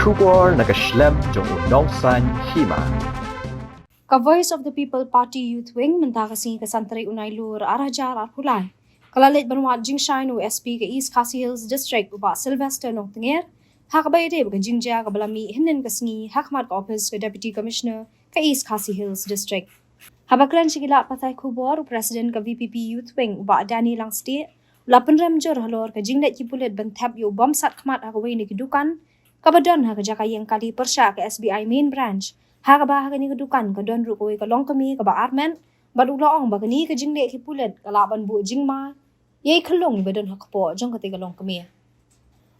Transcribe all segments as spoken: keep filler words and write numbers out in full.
Khubor na ka shlem jong u nongsan hima. Ka Voice of the People Party Youth Wing mynta ka sngi ka san tarik u Nailur ar hajar arphew lai ka la leit ban wad jingshai na u S P ka East Khasi Hills District u Bah Sylvester Nongtnger, ha kaba ïadei bad ka jingjia kaba la mih hynnin ka sngi ha khmat ka ophis ka Deputy Commissioner ka East Khasi Hills District. Haba kren sha ki lad pathai khubor, u President ka V P P Youth Wing u Bah Danny Langstieh u la pynrem jur halor ka jingleit ki pulit ban thep ïa u bom sat khmat ha kawei na ki dukan kaba don ha ka jaka ïeng kali pyrshah ka S B I Main Branch, ha kaba ha kane ka dukan ka don ruh kawei ka longkmie kaba armet, bad u la ong ba kane ka jingleh ki pulit ka lah ban buh jingma ïa i khyllung iba don ha kpoh jong katei ka longkmie.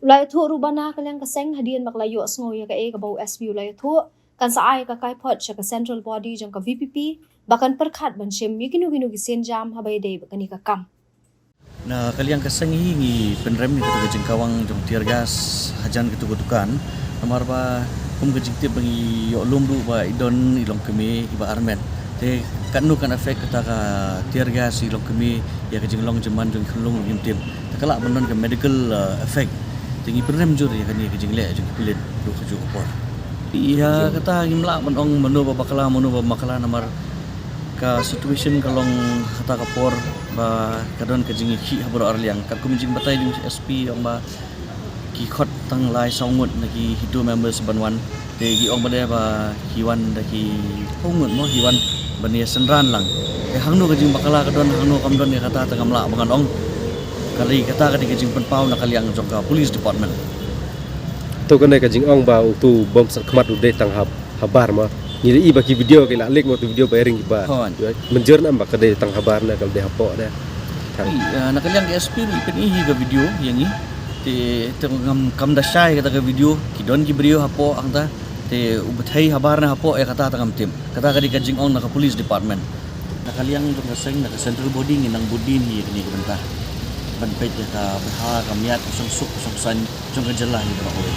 U la ïathuh ruh ba na ka liang ka seng, hadien ba ka la ïohsngew ïa kaei kaba u S P u la ïathuh, kan sa ai ka kaiphod sha ka central body jong ka V P P ba kan pyrkhat ban shim ïa kino kino ki sienjam haba ïadei bad kane ka kam. Na ka liang ka seng hi ngi pynrem ïa kata ka jingkawang jong tear gas hajan katu ka dukan. Namar ba kum ka jingtip ba ngi ïoh lum ruh ba i don i longkmie iba armet. Te katno kan affect kata ka tear gas i longkmie ïa ka jinglong jingman jong i khyllung, ngim tip. Te ka lah ban don ka medical, uh, effect. Te ngi pynrem jur ïa kane ka jingleh jong ki pulit ruh ha kajuh ka por. Ïa kata ngim lah ban ong mano ba bakla mano ba bakla namar ka situation ka long kata ka por ba ka don ka jingïakhih ha baroh arliang. Katkum jingbatai jong u S P ong ba ki khot tang lai saw ngut na ki HITO members ban wan. Te ki ong ba dei ba ki wan da ki phew ngut mo ki wan ban ïa synran lang. Te hangno ka jingbakla ka don, hangno kam don, ïa kata te ngam lah ba ngan ong. Ka dei kata ka dei ka jingpynpaw na ka liang jong ka police department. To kane ka jingong ba utu bom sat khmat u dei tang ha, ha bar ma. Ngi i ba ki video ki la lek ma utu video ba ring ki bar. Hon. Mynjur nam ba ka dei tang ha bar na ka dei hapoh da. Tang. I, ah, na ka liang ka S P i pyn i hi ka video ïa ngi. Te, te ngam kam da shai kata ka video, ki don ki briew hapoh hangta. Te u bthei ha bar na hapoh ïa kata te ngam tip. Kata ka dei ka jingong na ka police department. Na ka liang jong ka seng, na ka central body ngi nang bud dien hi kane ka bynta. Ban peit ïa ka bha ka miat, ka shongsuk ka shongsaiñ jong ka jylla hi baroh kawei.